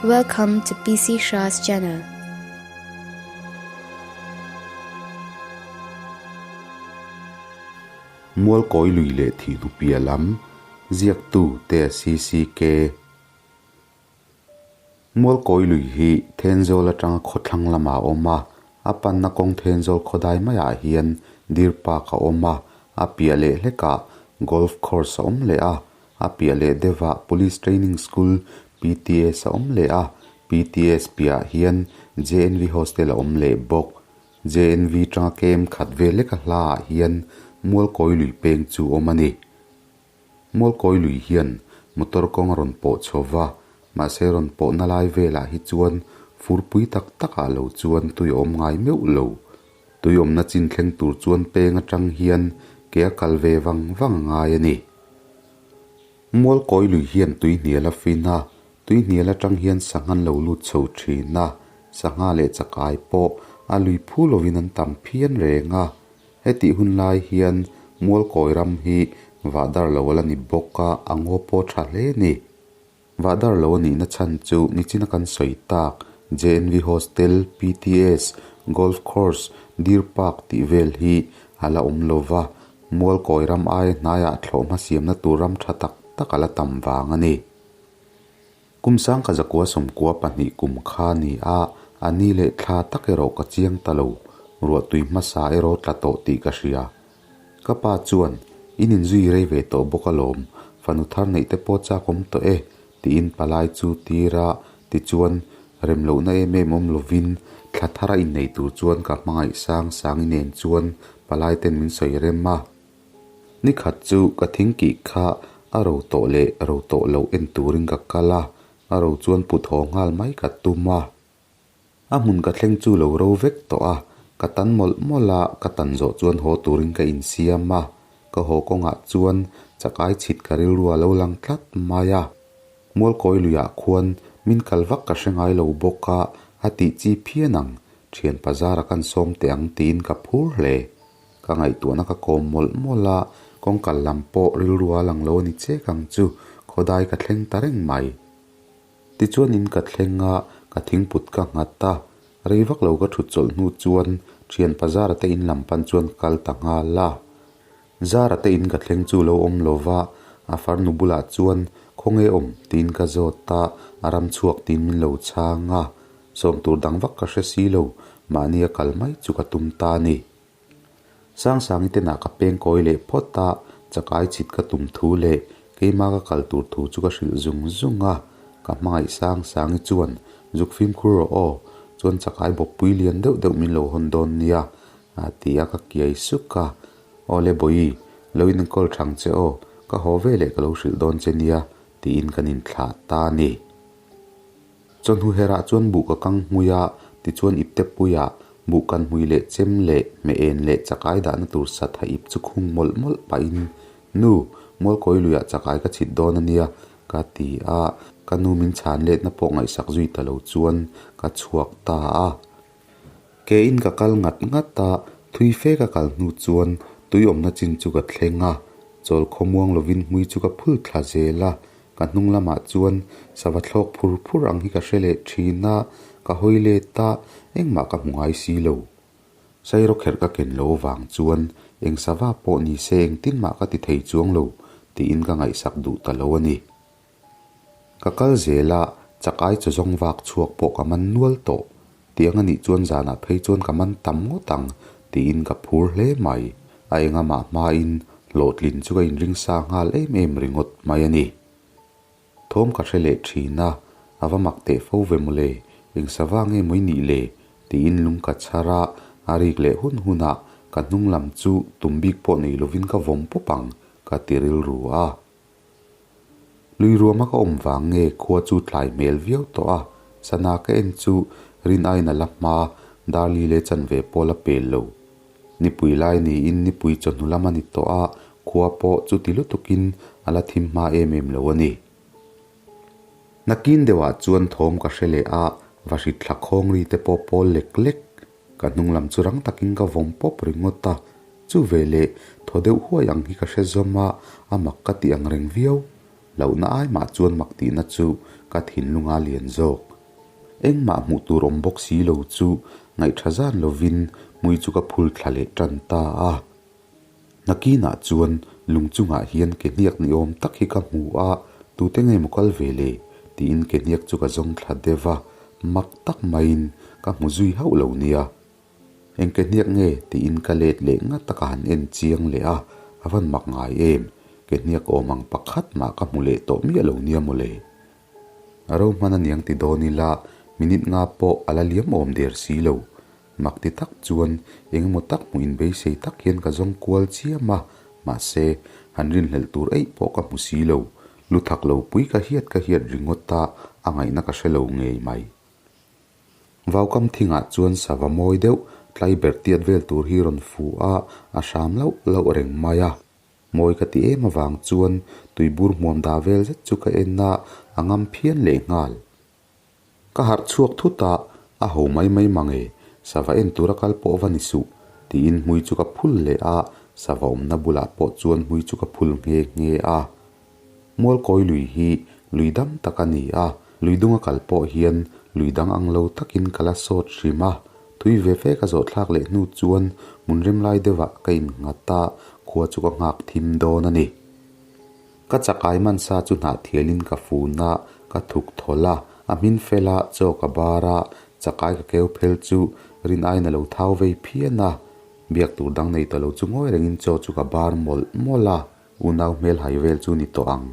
Welcome to PC Shah's channel. Mualkawi lui leh thihnu piah lam ziaktu te CCK. Mualkawi lui hi Thenzawl atanga khawthlang lamah a awm a, a panna kawng Thenzawl khawdai maiah hian Deer Park a awm a, a piah leh hlekah Golf Course a awm leh a, a piah leh deuhah Police Training School, PTS, a awm leh a, PTS piahah hian JNV Hostel a awm leh bawk. JNV tanga kem khat vel leka hlaah hian Mualkawi lui peng chu awm a ni. Mualkawi lui hian motor kawng a rawn pawh chho va, mahse rawn pawhna lai velah hi chuan furpui tak takah lo chuan tui a awm ngai meuh lo. Tui awmna chin thleng tur chuan peng atang hian ke a kal ve vang vang a ngai a ni. Mualkawi lui hian tui hnial a fin a, tui hnial atang hian sangha an lo lut chho thin a, sangha leh chakai pawh a lui phu lovin an tam phian reng a. Hetih hun lai hian Mualkawi ram hi vahdar lo a la ni bawk a, a ngaw pawh tha hle ni. Vahdar lo a nihna chhan chu nichina kan sawi tak JNV Hostel, PTS, Golf Course, Deer Park tih vel hi a la awm lo va, Mualkawi ram aia hnaiah thlawhhma siamna tur ram tha tak tak a la tam vang a ni. Kum sangkha zakua 92 kum kha ni a, a ni leh thla tak erawh ka chiang ta lo, ruahtui hmasa erawh tla tawh tih ka hria. Ka pa chuan, In inzui rei ve tawh bawk alawm, fanu thar neih te pawh chak awm tawh e, tiin palai chu tir a, tichuan, rem lohna em em awm lovin thla thar a innei tur chuan ka hmangaih sang sangi nen chuan palai ten min sawi rem a. Ni khat chu ka thingkih kha a ro tawh leh ro tawh loh en turin ka kal a, a ro chuan put haw nghal mai ka tum a. A hmun ka thleng chu lo ro vek tawh a, ka tan mawlh mawlh a, ka tan zawh chuan haw turin ka insiam a, ka haw kawngah chuan chakai chhit ka rilru a lo lang tlat mai a. Mualkawi luiah khuan min kal vak ka hre ngai lo bawk a, a tih chi phian ang, thian pazara kan sawm teh ang tiin ka phur hle. Ka ngaihtuahna ka kawm mawlh mawlh a, kawngkal lam pawh rilru a lang lo a ni chek ang chu, khawdai ka thleng ta reng mai. Tichuan in ka thleng a, ka thingput ka nghat a, rei vak lo ka thut chawlh hnu chuan thianpa Zara te in lam pan chuan ka kal ta nghal a. Zara te in ka thleng chu lo awm lo va, a farnu bulah chuan khawnge awm tiin ka zawt a, a ram chhuak tiin min lo chhang a, sawm tur dang vak ka hre si lo, mahni a kal mai chu ka tum ta a ni. Sangsangi te nah ka peng kawi leh phawt a, chakai chhit ka tum thu leh keima ka kal tur thu chu ka hrilh zung zung a, ka hmangaih Sangsangi chuan zuk fimkhur rawh aw, chuan chakai bawppui lian deuh deuh min lo hawn dawn nia a ti a ka kiai suk a, Awle Bawihi, lo inenkawl thang che aw, ka haw ve leh ka lo hrilh dawn che nia tiin kan inthlah ta a ni. Chawhnu herah chuan buh ka kang hmui a, tichuan ipte puiah buh kan hmui leh chem leh hmeh en leh chakai dahna tur satha ip chu khung mawlh mawlh pahin, Nu, Mualkawi luiah chakai ka chhit dawn a nia, ka ti a, ka nu min chhan letna pawh ngaihsak zui ta lo chuan ka chhuak ta a. Ke in ka kal ngat ngat a, thui fe ka kal hnu chuan tui awmna chin chu ka thleng a, chawl khawmuang lovin hmui chu ka phul thla zel a, Ka hnung lamah chuan sava thlawk phur phur ang hi ka hre leh thin a, ka hawi let a, engmah ka hmu ngai si lo. Sairo kherh ka ken lo vang chuan eng sava pawh ni se engtin mah ka ti thei chuang lo tiin ka ngaihsak duh ta lo a ni. Ka kal zel a, chakai chaw zawng vak chhuak pawh ka man nual tawh. Tiang a nih chuan zanah phei chuan ka man tam ngawt ang tiin ka phur hle mai. A enga mah hmain hlawhtlin chu ka inring sa nghal em em ringawt mai a ni. Thawm ka hre leh thin a, a va mak teh fo ve mawle, eng sava nge mawi nih le tiin lung ka chhar a, a rik leh hun hunah ka hnung lam chu tum bik pawh nei lovin ka vawm pawp ang ka ti rilru a. Lui ruama ka awm vang nge khua chu tlai hmel viau tawh a, sana ka en chu rin aiin a la hma, Darli leh chanve pawh la pel lo. Nipui lai niin nipui chawhnu lam a ni tawh a, khua pawh chuti lutukin a la thim hma em em lo a ni. Nakin deuhah chuan thawm ka hre leh a, vahrit thla khawng ri te pawh pawl lek lek. Ka hnung lam chu rang takin ka vawm pawp ringawt a, chu veleh thaw deuh huai ang hi ka hre zawm a, a mak ka ti ang reng viau. Hlauhna ai mah chuan mak tihna chu ka thinlunga lian zawk. Engmah hmuh tur awm bawk si lo chu ngaihṭha zan lovin hmui chu ka phul thla leh ṭan ta a. Nakinah chuan lung chungah hian ke hniak ni awm tak hi ka hmu a, tute nge maw kal ve le? tiin ke hniak chu ka zawng thla deuh a, mak tak maiin ka hmu zui hauh lo nia. Eng ke hniak nge? tiin ka let leh ngat a ka han en chiang leh a, a van mak ngai em, ke hniak awm ang pakhat mah ka hmu leh tawh miah lo nia mawle. A ro hman aniang ti dawn ila minute nga pawh a la liam awm der si lo. Mak ti tak chuan eng emaw tak hmuh inbeisei tak hian ka zawng kual chiam a, mahse han rinhlelh tur eih pawh ka hmu si lo. Lu thak lo pui ka hiat ka hiat ringawt a, a ngaihna ka hre lo ngei mai. Vaukam thingah chuan sava mawi deuh tlai ber tiat vel tur hi rawn fu a, a hram lauh lauh reng mai a. Mawi ka ti em avang chuan tuibur hmuam dah vel zet chu ka en a, a ngam phian leh nghal. Ka harh chhuak thut a, a ho mai mai mang e, sava en tura kal pawh va ni suh, tiin hmui chu ka phul leh a, sava awmna bulah pawh chuan hmui chu ka phul nghe nghe a. Mualkawi lui hi lui dam tak a ni a, lui dunga kal pawh hian lui dang ang lo takin ka la sawt hrim a. Tui ve fe ka zawh thlak leh hnu chuan hmun rem lai deuhah ka innghat a, khua chu ka nghak thim dawn a ni. Ka chakai mansa chu hnah thialin ka fun a, ka thuk thawl a, a hmin fel a, chaw ka bar a, chakai ka keu phel chu rin aiin a lo thau vei phian a. Biak tur dang nei ta lo chu ngawi rengin chaw chu ka bar mawlh mawlh a. Unau hmel hai vel chu ni tawh ang.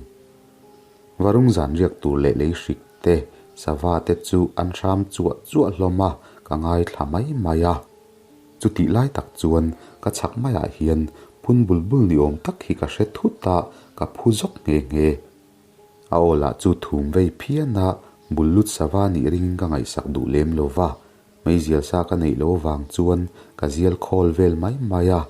Varung zan riak tur leh lei hrik te, sava te chu an hram chuah chuah hlawm a, ka ngaithla mai mai a. Chutih lai tak chuan ka chhak maiah hian phun bul bul ni awm tak hi ka hre thut a, ka phu zawk nghe nghe. A aw lah chu thum vei phian a, bul lut sava nih ringin ka ngaihsak duh lem lo va. Meizial sa ka neih lo avang chuan ka zial khawl vel mai mai a.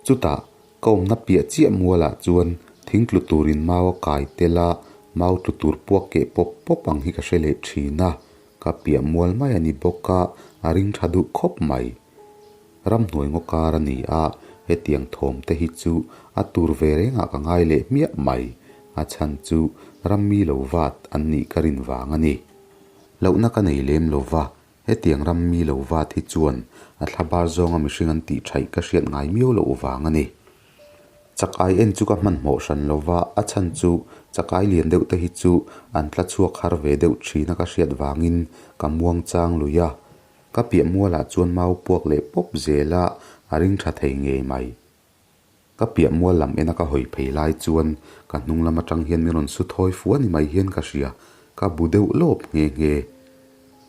Chutah Ka awmna piah chiah mualah chuan thing tlu turin mau a kai tel a, mau tlu tur puak keh pawp pawp ang hi ka hre leh thin a, ka piah mual mai a ni bawk a, a ring tha duh khawp mai. Ramhnuai ngaw kar a ni a, hetiang thawm te hi chu a tur ve rengah ka ngai leh hmiah mai, a chhan chu ram mi lo vat an nih ka rin vang a ni. Lohna ka nei lem lo va, Hetiang ram mi lo vat hi chuan a thlabar zawnga mihring an tih thaih ka hriat ngai miau loh vang a ni. Chakai en chu ka hmanhmawh hran lo va, a chhan chu chakai lian deuh te hi chu an tla chhuak har ve deuh thin a ka hriat vangin ka muang chang lui a. Ka piah mualah chuan mau puak leh pawp zel a, a ring tha thei ngei mai. Ka piah mual lam ena ka hawi phei lai chuan ka hnung lam atang hian min rawn su thawi fu a ni mai hian ka hria, ka bu deuh lawp nghe nghe.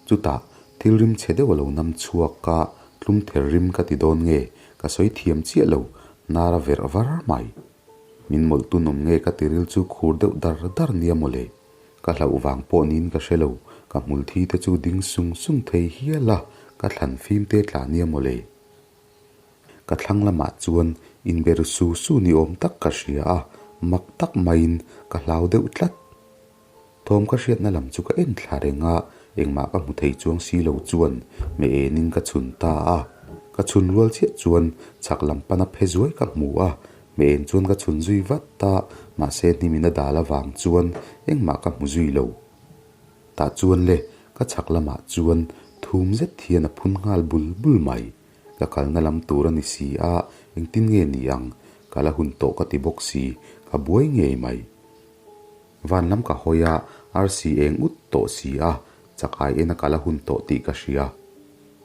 Chutah thil rim chhe deuh a lo nam chhuak a, tlum ther rim ka ti dawn nge, ka sawi thiam chiah lo, nar a verh var mai. Min mawlh tun awm nge ka ti ril chu khur deuh dar dar nia mawle. Ka hlauh vang pawh niin ka hre lo, ka hmul thi te chu ding sung sung thei hial a, ka thlan fim te tla nia mawle. Ka thlang lamah chuan inber su su ni awm tak ka hria a, mak tak maiin ka hlau deuh tlat. Thawm ka hriatna lam chu ka en thla reng a, engmah ka hmu thei chuang si lo chuan me enin ka chhun ta a. Ka chhun rual chiah chuan chhak lam pana phe zuai ka hmu a, me en chuan ka chhun zui vat a, mahse hnimin a dal avang chuan engmah ka hmu zui lo. Tah chuan le, ka chhak lamah chuan thum zet hian a phun nghal bul bul mai. Ka kalna lam tur a ni si a, engtin nge ni ang? Ka la hun tawh ka ti bawk si, ka buai ngei mai. Van lam ka hawi a, arsi eng ut tawh si a, chak ai ena ka la hun tawh tih ka hria.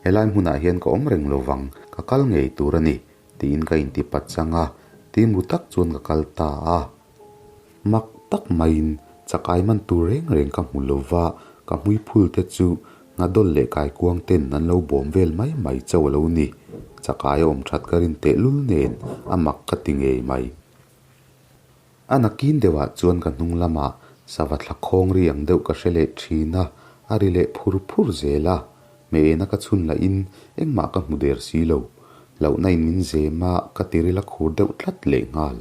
Helai hmunah hian ka awm reng lo vang, ka kal ngei tur a ni, tiin ka inti pat chang a, tim ru tak chuan ka kal ta a. Mak tak maiin chakai man tur reng reng ka hmu lova, ka hmui phul te chu nghadawlh leh kaikuang ten an lo bawm vel mai mai chauh a lo ni. Chakai a awm that ka rin tehlul nen a mak ka ti ngei mai. A nakin deuhah chuan ka hnung lamah sava thla khawng ri ang deuh ka hre leh thin a, a ri leh phur phur zel a. Hmehena ka chhun lahin engmah ka hmu der si lo. Hlauhna in min zem a, ka tiril a khur deuh tlat lehnghal.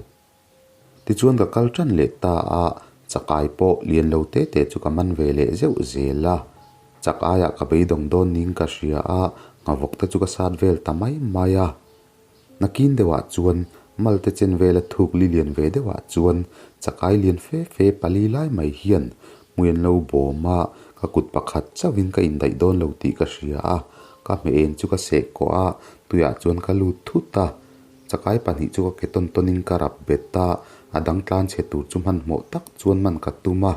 Tichuan ka kal tan leh ta a, chakai pawh lian lo te te chu ka man ve leh zeuh zel a. Chakaiah ka beidawng dawn niin ka hria a, nghavawk te chu ka sat vel ta mai mai a. Nakin deuhah chuan Malte chen vela thuk li lian ve deuhah chuan chakai lian fe fe pali lai mai hian hmui an lo bawm a, ka kut pakhat chauhin ka indaih dawn lo tih ka hria a, ka hmeh eng chu ka seh kawh a, tuiah chuan ka lut thut a. Chakai pahnih chu ka ke tawn tawnin ka rap bet a, a dang tlan chhe tur chu hmanhmawh tak chuan man ka tum a.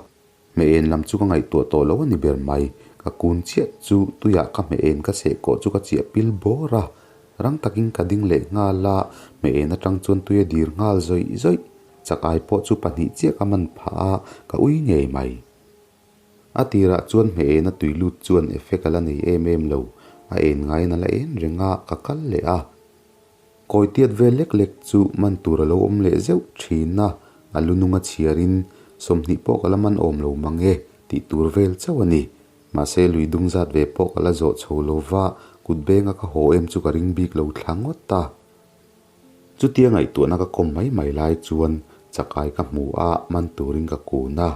Hmeh en lam chu ka ngaihtuah tawh lo a ni ber mai. Ka kun chiah chu tuiah ka hmeh en ka seh kawh chu ka chiah pil bawr a. Rang takin ka ding leh nghal a, hmeh en atang chuan tui a dir nghal zawih zawih. Chakai pawh chu pahnih chiah ka man phah a, ka ui ngei mai. A tirah chuan hmeh en a tui lut chuan effect a la nei em em lo. A en ngaiin a la en reng a, ka kal leh a. Kawi tiat vel lek lek chu man tur a lo awm leh zeuh thin a, a lu nunga chhiarin 20 pawh ka la man awm lo mang e tih tur vel chauh a ni. Mahse lui dung zat ve pawh ka la zawh chho lo va, kut benga ka haw em chu ka ring bik lo thla ngawt a. Chutia ngaihtuahna ka kawm mai mai lai chuan chakai ka hmu a, man turin ka kun a.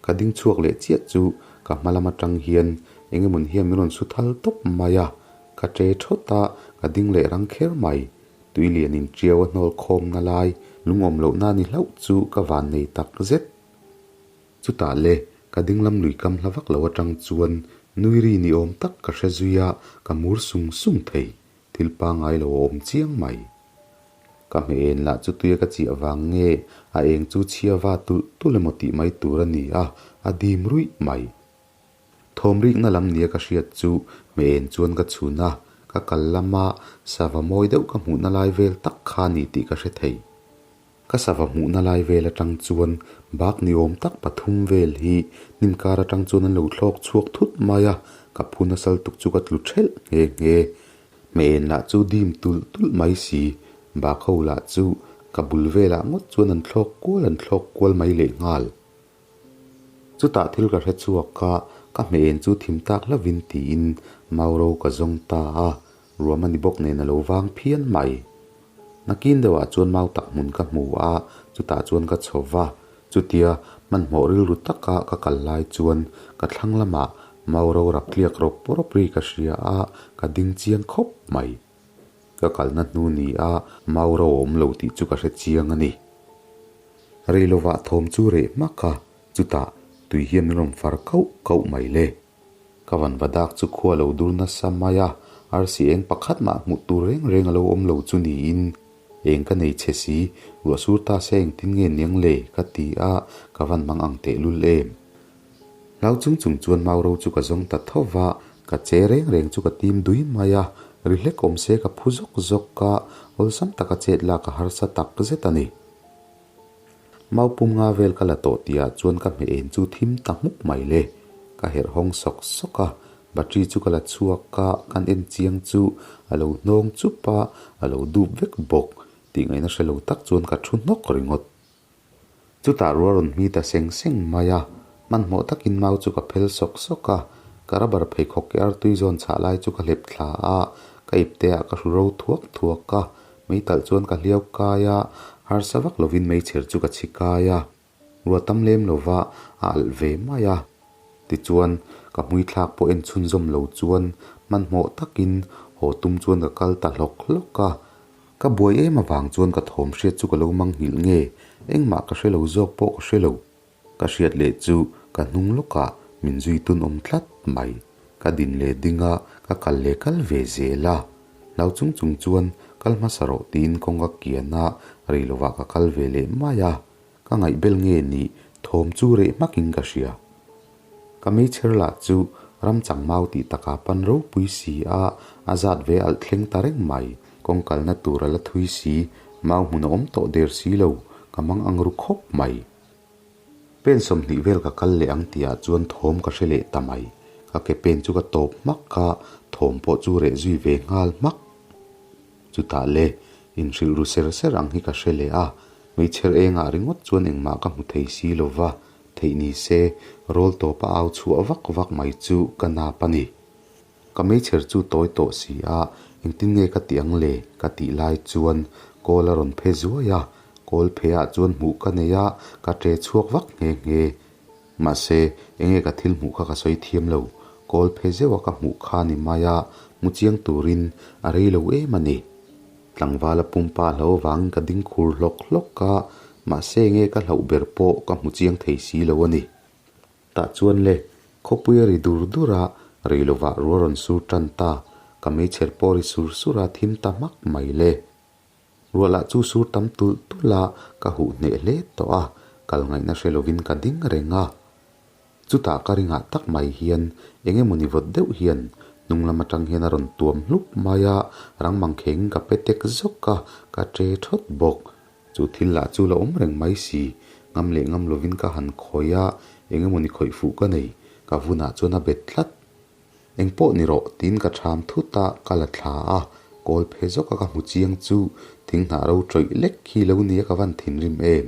Ka ding chhuak leh chiah chu ka hma lam atang hian eng emawn hian min rawn su thal tawp mai a, ka che thawt a, ka ding leh rang kher mai. Tui lian in tiau a hnawl khawmna lai lungawm lohna ni hlauh chu ka van nei tak zet. Chutah le, ka ding lam lui kam hla vak lo atang chuan nui ri ni awm tak ka hre zui a, ka mur sung sung thei. Thil pangngai lo a awm chiang mai. Ka hmeh en lah chu tuia ka chiah vang nge a eng chu chhia va tulh tulh emaw tih mai tur a ni a, a dim ruih mai. Thawm rikna lam nia ka hriat chu hmeh en chuan ka chhun a, ka kal lama sava mawi deuh ka hmuhna lai vel tak kha a ni tih ka hre thei. Ka sava hmuhna lai vel atang chuan bak ni awm tak pathum vel hi hnim kar atang chuan an lo thlawk chhuak thut mai a, ka phu nasal tuk chu ka tlu thelh nghe nghe. Hmeh lah chu dim tulh tulh mai si, bak ho lah chu ka bul velah ngawt chuan an thlawk kual an thlawk kual mai leh nghal. Chutah thil ka hre chhuak a, ka hmeh chu thim tak hlavin tiin Mauro ka zawng ta a, ruam a ni bawk nen a lo vang phian mai. Nakin deuhah chuan mau tak hmun ka hmu a, chutah chuan ka chho va. Chutia hmanhmawh rilru taka ka kal lai chuan ka thlang lamah Mauro rap tliak rawp rawp ri ka hria a, ka ding chiang khawp mai. Ka kalna hnu ni a Mauro a awm lo tih chu ka hre chiang a ni. Rei lovah thawm chu reh hmak a, chutah tui hian min rawn far kauh kauh mai le. Ka van va dak chu khua lo dur nasa mai a, arsi eng pakhat mah hmuh tur reng reng a lo awm lo chu niin, eng ka nei chhe si, ruah sur ta se engtin nge niang le ka ti a, ka van mang ang tehlul em. Hlau chung chung chuan Mauro chu ka zawng ta tho va, ka che reng reng chu ka tim dui mai a, ri hlek awm se ka phu zawk zawk a, awlsam taka chet lak a harsa tak zet a ni. Mau pum nga vel ka la tawh tihah chuan ka hmeh en chu thim ta hmuk mai le. Ka herh hawng sawk sawk a, battery chu ka la chhuak a, kan en chiang chu a lo hnawng chup a, a lo dup vek bawk tih ngaihna hre lo tak chuan ka thu hnawk ringawt. Chutah rual rawn hmi ta seng seng mai a, hmanhmawh takin mau chu ka phel sawk sawk a, ka rubber pheikhawk ke artui zawn chhah lai chu ka hlep thla a, ka ipte ah ka hru ro thuak thuak a, meitalh chuan ka hliau kai a, harsa vak lovin meichher chu ka chhi kai a, ruah tam lem lova a alh ve mai a. Tichuan, ka hmui thlak pawh en chhunzawm lo chuan hmanhmawh takin haw tum chuan ka kal ta hlawk hlawk a. Ka buai em avang chuan ka thawm hriat chu ka lo mang nghilh nge, engmah ka hre lo zawk pawh ka hre lo. Ka hriat leh chu ka hnung lawkah min zui tun awm tlat mai. Ka din leh ding a, ka kal leh kal ve zel a. Hlau chung chung chuan kal hmasa rawh tiin kawng ka kian a, rei lovah ka kal ve leh mai a. Ka ngaihbel nge nih thawm chu reh hmakin ka hria. Ka meichher lah chu ram chang mau tih takah pan ropui si a, a zat ve alh thleng ta reng mai. Kawng kalna tur a la thui si, mau hmun a awm tawh der si lo, ka mang ang ru khawp mai. Pen 20 vel ka kal leh ang tihah chuan thawm ka hre leh ta mai. Ka ke pen chu ka tawp hmak a, thawm pawh chu reh zui ve nghal hmak. Chutah le, inhrilh ru ser ser ang hi ka hre leh a, hmeichher engah ringawt chuan engmah ka hmu thei si lo va, theih ni se, rawl tawpa au chhuah vak vak mai chu ka nap a ni. Ka meichher chu tawi tawh si a, engtin nge ka tih ang le? ka tih lai chuan kawl a rawn phe zuai a, kawl phe ah chuan hmuh ka nei a, ka ṭe chhuak vak nghe nghe. Mahse, enge ka thil hmuh kha ka sawi thiam lo, kawl phe zeuh a ka hmuh kha ni mai a, hmu chiang turin a rei lo em a ni. Tlangvala pumpa hlo vangin ka ding khur hlawk hlawk a, mahse enge ka hlauh ber pawh ka hmu chiang thei si lo a ni. Tah chuan le, khawpui a ri dur dur a, rei lovah ruah rawn sur tan ta, ka meichher pawh ri sur sur a thim ta hmak mai le. Ruah lah chu sur tam tulh tulh a, ka huh hneh hle tawh a, kal ngaihna hre lovin ka ding reng a. Chutah ka ringah tak mai hian eng emawni vawt deuh hian hnung lam atang hian a rawn tuam hlup mai a, rang mangkheng ka pe tek zawk a, ka che thawt bawk. Chu thil lah chu la awm reng mai si, ngam leh ngam lovin ka han khawih a, eng emawni khawih fuh ka nei, ka vunah chuan a bet tlat. Eng pawh ni rawh, tiin ka ṭham thut a, ka la thla a, kawl phe zawk a ka hmu chiang chu thing hnah ro ṭawih lek khi lo nia ka van thinrim em.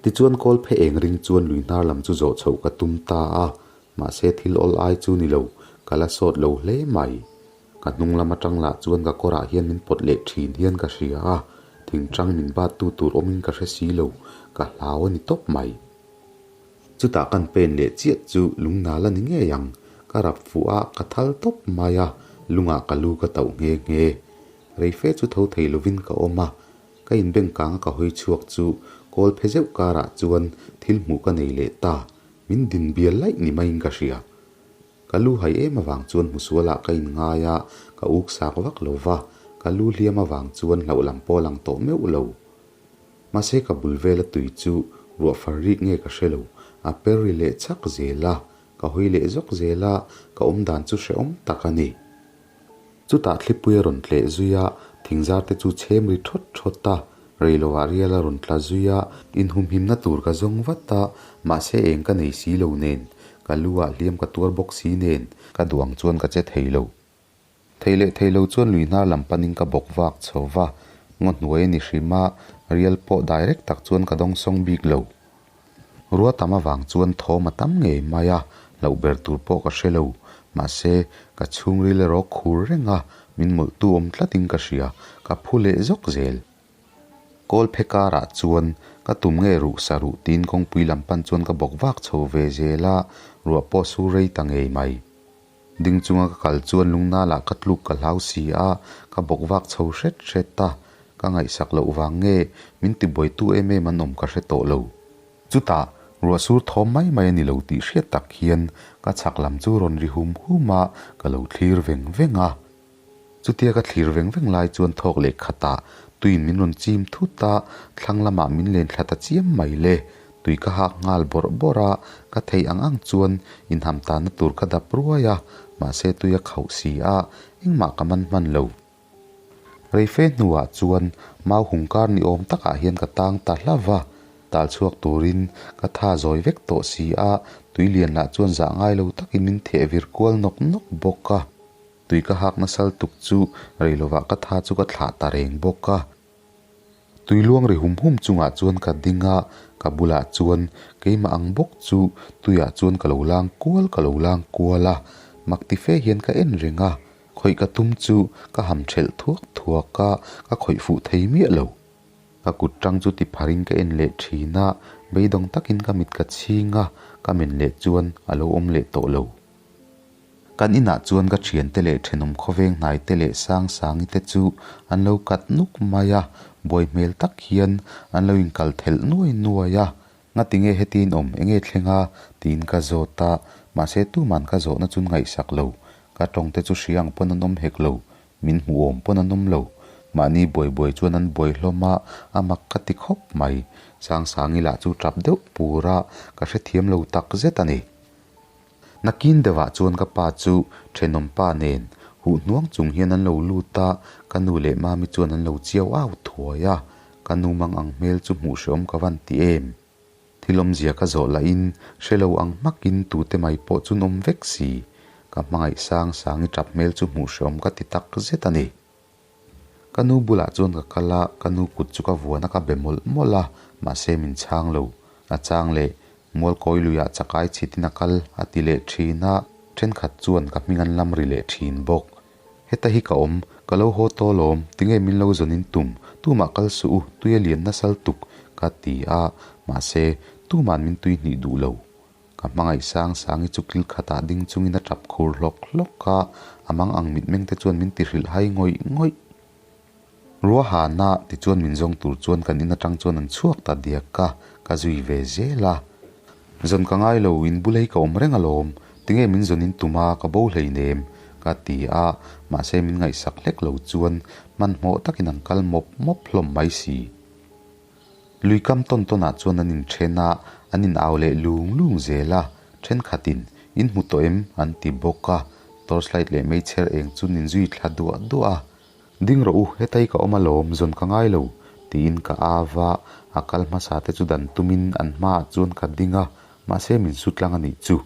Tichuan kawl phe eng ring chuan lui hnar lam chu zawh chhoh ka tum ta a, mahse thil awl ai chu ni lo, ka la sawt lo hle mai. Ka hnung lam atang lah chuan ka kawrah hian min pawt leh thin hian ka hria a, thingtang min bat tu tur awmin ka hre si lo, ka hlau a ni tawp mai. Chutah kan pen leh chiah chu lungnal a ni ngei ang, ka rap fuh a, ka thal tawp mai a, lungah ka lu ka tauh nghe nghe. Rei fe chu tho thei lovin ka awm a, Ka inbeng kang a ka hawi chhuak chu kawl phe zeuh karah chuan thil hmuh ka nei leh ta, min din bial laih ni maiin ka hria. Ka lu hai em avang chuan hmusualah ka inngai a, ka uk sak vak lo va, ka lu hliam avang chuan hlauh lam pawh lang tawh meuh lo. Mahse ka bul vela tui chu ruah far rik nge ka hre lo, a per ri leh chak zel a, ka hawi leh zawk zel a, ka awmdan chu hrehawm tak a ni. Chutah thlipui a rawn tleh zui a, thingzar te chu chhem ri thawt thawt a, reiloah rial a rawn tla zui a, inhumhimna tur ka zawng vat a, mahse eng ka nei si lo nen, ka lu ah hliam ka tuar bawk si nen, ka duh ang chuan ka che thei lo. Thei leh thei lo chuan lui hnar lam panin ka bawk vak chho va, ngaw hnuai a ni hrim a, rial pawh direct tak chuan ka dawng sawng bik lo. Rua tam avang chuan thawm a tam ngei mai a, hlauh ber tur pawh ka hre lo. Mahse, ka chhungril erawh khur reng a, min mawlhtu awm tlatin ka hria, ka phu leh zawk zel. Kawl phe karah chuan ka tum nge ruh sa ruh tiin kawngpui lam pan chuan ka bawk vak chho ve zel a, ruah pawh sur rei ta ngei mai. Ding chunga ka kal chuan lungnalah ka tluk ka hlau si a, ka bawk vak chho hret hret a, ka ngaihsak loh vang nge min tibuaitu em em an awm ka hre tawh lo. Chutah, ruah sur thawm mai mai a ni lo tih hriat tak hian ka chhak lam chu rawn ri hum hum a, ka lo thlir veng veng a. Chutia ka thlir veng veng lai chuan thawk leh khatah tuiin min rawn chim thut a, thlang lamah min len thla ta chiam mai le. Tui ka hak nghal bawrh bawrh a, ka theih ang ang chuan inham tanna tur ka dap ruai a, mahse tui a khauh si a, engmah ka man hman lo. Reife hnuah chuan mau hungkar ni awm takah hian ka tang ta hlauh va, tal chhuak turin ka tha zawi vek tawh si a, tui lian lah chuan zah ngai lo takin min theh vir kual nawk nawk bawk a. Tui ka hak nasal tuk chu rei lovah ka tha chu ka thlah ta reng bawk a. Tui luang ri hum hum chungah chuan ka ding a, ka bulah chuan keimah ang bawk chu tuiah chuan ka lo lang kual ka lo lang kual a, mak ti fe hian ka en reng a, khawih ka tum chu ka ham thelh thuak thuak a, ka khawih fuh thei miah lo. Ka kut tang chu ti pharin ka en leh thin a, beidawng takin ka mit ka chhing a, ka men leh chuan a lo awm leh tawh lo. Kan inah chuan ka thiante leh thenawm khawveng hnaite leh Sangsangi te chu an lo kat nuk mai a, buai hmel tak hian an lo inkal thelh nuai nuai a. Ngatinge hetin awm enge thleng a? tiin ka zawt a, mahse tuman ka zawhna chu ngaihsak lo. Ka tawng te chu hria ang pawn an awm hek lo, min hmuh awm pawn an awm lo. Mahni buai buai chuan an buai hlawm a, a mak ka ti khawp mai. Sangsangi lah chu tap deuh pur a, ka hrethiam lo takzet a ni. Nakin deuhah chuan ka pa chu thenawm pa nen huh hnuang chung hian an lo lut a, ka nu leh mami chuan an lo chiau au thuai a, ka nu mang ang hmel chu hmuh hreawm ka van ti em. Thil awmzia ka zawh lahin hre lo ang hmakin tute mai pawh chu nawm vek si, ka hmangaih sang sangi tap hmel chu hmuh hreawm ka ti tak zet a ni. Ka nu bulah chuan ka kal a, ka nu kut chu ka vuan a ka be mawlh mawlh a, mahse min chhang lo. A chang leh, Mualkawi luiah chakai chhitin a kal a ti leh thin a, thenkhat chuan ka hming an lam ri leh thin bawk. Heta hi ka awm, ka lo haw tawh alawm, tinge min lo zawn in tum, tumah kal suh u, tui a lian nasal tuk, ka ti a, mahse tuma'n min tui hnih duh lo. Ka hmangaih sang sangi chu kil khatah ding chungin a tap khur hlawk hlawk a, a mang ang mitmeng te chuan min ti hrilh hai ngawih ngawih. Ruahana tichuan min zawng tur chuan kan in atang chuan an chhuak ta diak a, ka zui ve zel a. Zawn ka ngai lo, in bul hi ka awm reng alawm, tinge min zawn in tum a, ka bo hleinem, ka ti a, mahse min ngaihsak hlek lo chuan hmanhmawh takin an kal mawp mawp hlawm mai si. Lui kam tawn tawn ah chuan an inthen a, an in au leh lung lung zel a, thenkhatin, In hmu tawh em? an ti bawk a, torchlight leh meichher eng chu nin zui thla duah duah a. Ding rawh u, hetai ka awm alawm, zawn ka ngai lo, tiin ka au a, a kal hmasa te chu dan tumin an hmaah chuan ka ding a, mahse min su tlang a nih chu,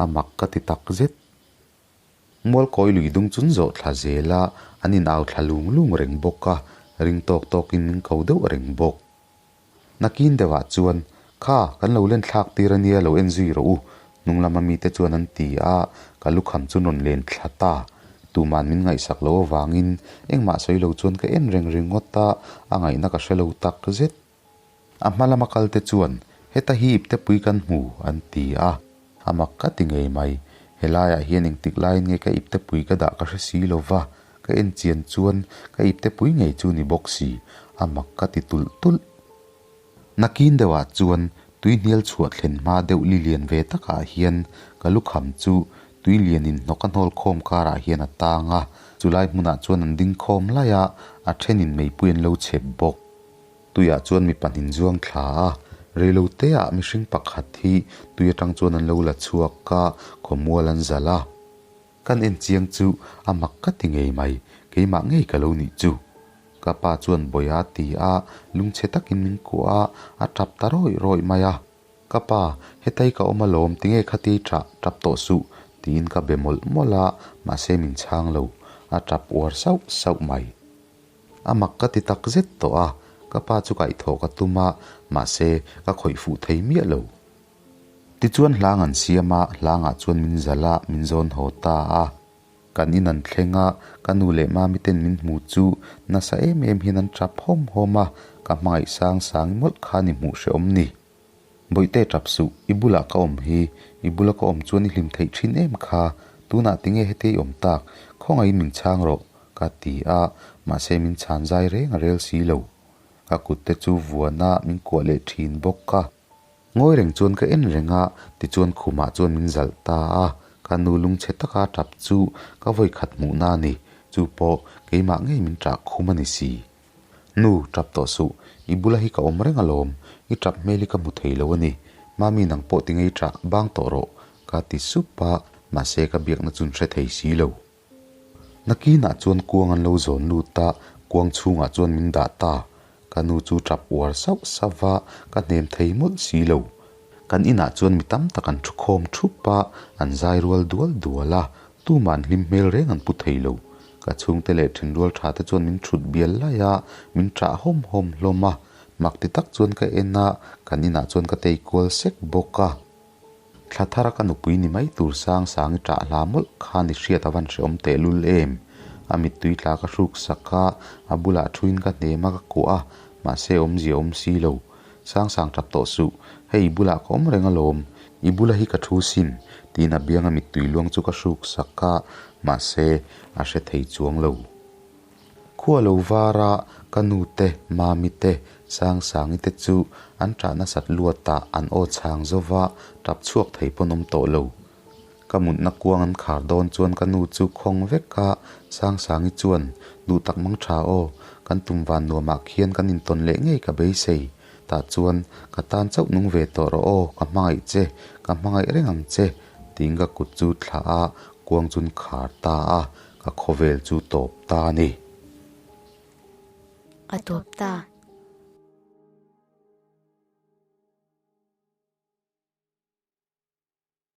a mak ka ti tak zet. Mualkawi lui dung chun zawh thla zel a, an in au thla lung lung reng bawk a, ring tawk tawkin min ko deuh reng bawk. Nakin deuhah chuan, Kha, kan lo len thlak tir a nia lo en zui rawh u, hnung lama mite chuan an ti a, ka lukham chu rawn len thla ta. Tuman min ngaihsak loh avangin engmah sawi lo chuan ka en reng ringawt a, a ngaihna ka hre lo tak zet. A hma lama kalte chuan, Heta hi iptepui kan hmu, an ti a. A mak ka ti ngei mai. Helaiah hian engtik laiin nge ka iptepui ka dah ka hre si lo va, ka en chian chuan ka iptepui ngei chu ni bawk si, a mak ka ti tulh tulh. Nakin deuhah chuan tui hnial chhuah thlen hma deuh li lian ve takah hian ka lukham chu tui lianin hnawk a hnawl khawm karah hian a tang a, chulai hmunah chuan an ding khawm laih a, a thenin meipui an lo chep bawk. Tuiah chuan mi pahnin zuang thla a, reiloteah mihring pakhat hi tui atang chuan an lo la chhuak a, khawmual an zalh a. Kan en chiang chu a mak ka ti ngei mai, keimah ngei ka lo nih chu. Ka pa chuan Bawiha ti a, lungchhe takin min kuah a, a tap ta rawih rawih mai a. Ka pa, hetai ka awm alawm, tinge khati tah tap tawh suh, tiin ka be mawlh mawlh a, mahse min chhang lo, a tap uar sauh sauh mai. A mak ka ti tak zet tawh a, ka pa chu kaihthawh ka tum a, mahse ka khawih fuh thei miah lo. Tichuan hlang an siam a, hlangah chuan min zalh a, min zawn haw ta a. Kan in an thleng a, ka nu leh mami ten min hmu chu nasa em em hian an tap hawm hawm a, ka hmangaih sang sang mawlh kha ni hmuh hrehawm ni. Bawihte tap suh, i bulah ka awm hi, i bula ka awm chuan i hlim theih thin em kha, tunah tinge heti i awm tak, khawngaihin min chhang rawh, ka ti a, mahse min chhan zai reng a rel si lo. Ka kut te chu vuan a, min kuah leh thin bawk a. Ngawi reng chuan ka en reng a, tichuan khumah chuan min zalh ta a, ka nu lungchhe taka tap chu ka vawi khat hmuhna a ni, chu pawh keimah ngei min ṭah khum a ni si. Nu, tap tawh suh, i bula hi ka awm reng alawm, i tap hmel hi ka hmu thei lo a ni, Mami nang pawh ti ngei ṭah bang tawh rawh, ka ti sup a, mahse ka biakna chun hre thei si lo. Nakinah chuan kuang an lo zawn lut a, kuang chhungah chuan min dah ta. Ka nu chu tap uar sauh sauh va, ka hnem thei mawlh si lo. Kan inah chuan mi tam tak an thu khawm thup a, an zai rual dual dual a, tumah an hlim hmel reng an pu thei lo. Ka chhungte leh thenrual tha te chuan min thut bial laih a, min ṭah hawm hawm hlawm a. Mak ti tak chuan ka en a, kan inah chuan ka tei kual sek bawk a. Thla thara ka nupui ni mai tur sang sang i ṭah hla mawlh khan i hriat a van hrehawm tehlul em? A mittui tla ka hruk sak a, a bulah thuin ka hnem a ka kuah a, mahse awmzia awm si lo. Sang sang ṭap tawh suh, hei i bulah ka awm reng alawm, i bula hi ka thu sin, tiin a bianga mittui luang chu ka hruk sak a, mahse a hre thei chuang lo. Khua lo var a, ka nu te, Mami te, Sangsangi te chu an ṭah nasat luatah an aw chhang zo va, ṭap chhuak thei pawn awm tawh lo. Ka mutna kuang an khar dawn chuan ka nu chu khawng vek a, Sangsangi chuan, Duh tak mang ṭha aw, kan tum van nuamah khian kan intawn leh ngei ka beisei. Tah chuan, ka tan chauh nung ve tawh rawh aw, ka hmangaih che, ka hmangaih reng ang che, tiin ka kut chu thlah a, kuang chun khar ta a. Ka khawvel chu tawp ta a ni. A tawp ta.